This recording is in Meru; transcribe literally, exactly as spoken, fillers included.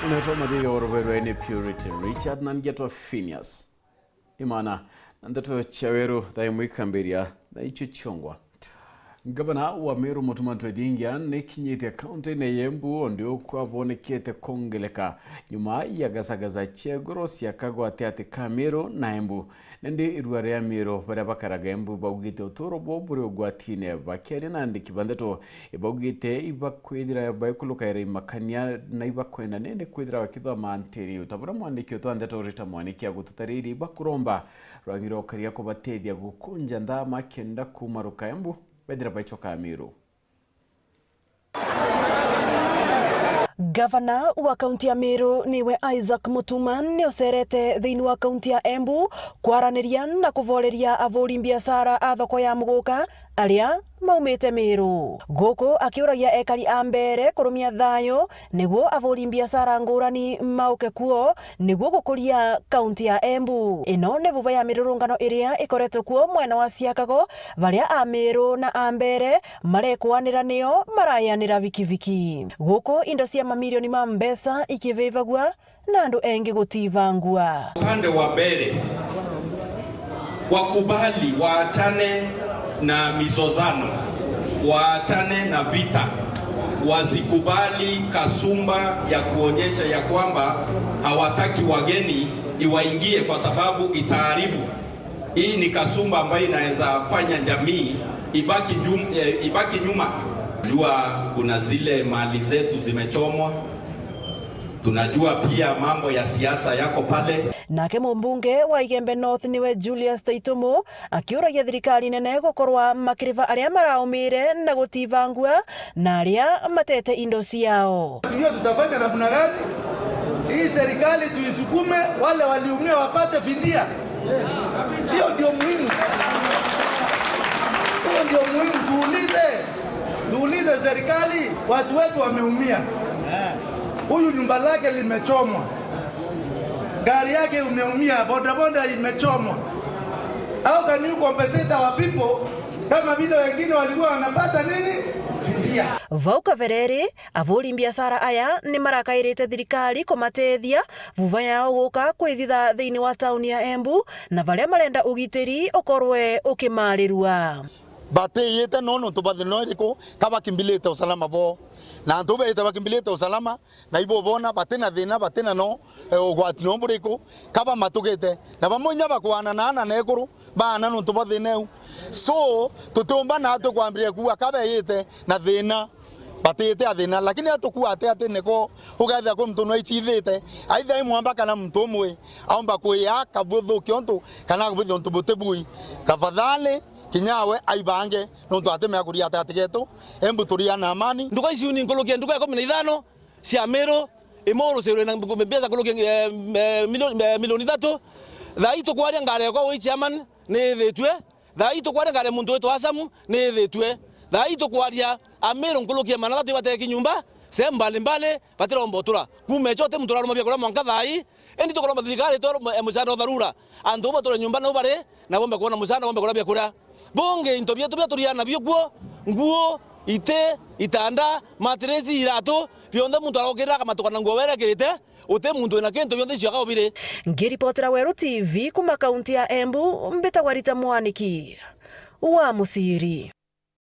Netwa mathiga oroberwe ni Purity Richard na ngetwa Phineas. Imana, na ndeto cia weru thaa imwe ikambiria na icio ciongwa. Ngavana wa Meru Mutuma Ntwethingia nikinyitie kaunti-ini ya Embu, o ndi uku abonekete kongeleka nyuma ya gasagaza cia iguru cia kagwati ati ka Meru na Embu. Nandi irua ria Meru, baria bakaraga Embu baugite uturo bwao buri ugwatine. Bakiaria na andiki ba ndeto, ibaugite ibakwithira baikulukaira imakania na ibakwenda nene kwithira bakithoma ntiri. Uta buria mwandiki wetu wa ndeto Rita Mwaniki agututaririe, ibakuromba rwangi rwa ukaria kubatethia gukunja nthama kenda kuuma rukaembu bethira baicoka Meru. Gavana wa kaunti ya Meru niwe Isaac Mutuma ni ucerete thiini wa kaunti ya Embu kwaraniria na kuvoreria avuri mbiacara a thoko ya Muguka aria maumite Meru. Guku akiuragia ekari a Mbeere kurumia thayu niguo avuri mbiacara ngurani mauke kuo niguo gukuria kaunti ya Embu. Ino ni vuva ya mirurungano iria ikoretwe kuo mwena wa Siakago, varia a Meru na a Mbeere marekwanira nio marayanira vikiviki. Guku indo cia mamirioni ma mbeca ikivivagua na andu engi gutivangua. Upande wa Mbeere, wakubali waachane na mizozano, waachane na vita, wasikubali kasumba ya kuonyesha ya kwamba hawataki wageni iwaingie, kwa sababu itaharibu. Hii ni kasumba ambayo inaweza fanya jamii ibaki jum-, eh, ibaki nyuma. Jua kuna zile mali zetu zimechomwa. Tunajua pia mambo ya siasa yako pale. Nake mumbunge wa Igembe North niwe Julius Taitumu akiuragia thirikari nene gukorwa makiriva aria maraumire na gutivangua na aria matete indo ciao. Tujue tutafanya namna gani hii serikali tuisukume, wale waliumia wapate fidia. Hiyo ndio muhimu. Hiyo ndio muhimu. Tuulize, tuulize serikali, watu wetu wameumia. Huyu nyumba lake limechomwa. Gari yake imeumia, bodaboda imechomwa. How can you compensate our people kama vile wengine walikuwa wanapata nini? Fidia. Vau kavereri, avuri mbiacara aya ni marakairite thirikari kumatethia vuva yao guka kwithitha thiini wa tauni ya Embu, na varia marenda ugitiri ukorwe ukimarirua. Batiyite no nontu bwa thina iriku, ka bakimbilite usalama bwao. Na antu baite bakimbilite usalama, na ibo bona batina thina, batina no, eh, ugwati no buriku, ka bamatugite. Na bamwe inya bakwana na ana na ekuru, baana nontu bwa thina iu. So, tutiumba natwi kwambiria kuuga ka beite na thina, batite a thina. Lakini atukua ati ati niko ugathia kwi muntu nwaicithite, aitha i mwamba kana muntu umwe, aumba kwia kabuthukia untu, kana akubithia untu buti bui. Tafadhali, kinya we aibange, nontu atimea kuria atigati getu, Embu turia na amani. Nduka ici ni nkuruki ya nduka ikumi na ithano cia Meru, imwe urucirwe na mbeca nkuruki, eh, eh, milioni, eh, milioni ithatu. Thaa ii tukwaria ngari yakwa wi chairman ni ithitue. Thaa ii tukwaria ngari ya muntu witwa Asamu ni ithitue. Thaa ii tukwaria Ameru nkuruki ya magana athatu ibateki nyumba sehemu mbalimbali batiromba utura. Kuuma icio ti muntu uraruma biakuria mwanka thaa ii. Indi tukuromba thirikari itwe mu-, eh, musaada wa dharura. Antu bau bature nyumba nau bari, na bombe kwona musaada, bombe kwona biakuria. Bungi into bietu bia turiana nabio kuo, nguo, iti, itanda, matiresi, iratu, bionthe muntu arokirira akamatuka na nguo werekirite, uti muntu wina kintu, bionthe icio akaubiri. Ngiripotera Weru T V kuma kaunti ya Embu, mbitagwa Rita Mwaniki wa Musiri.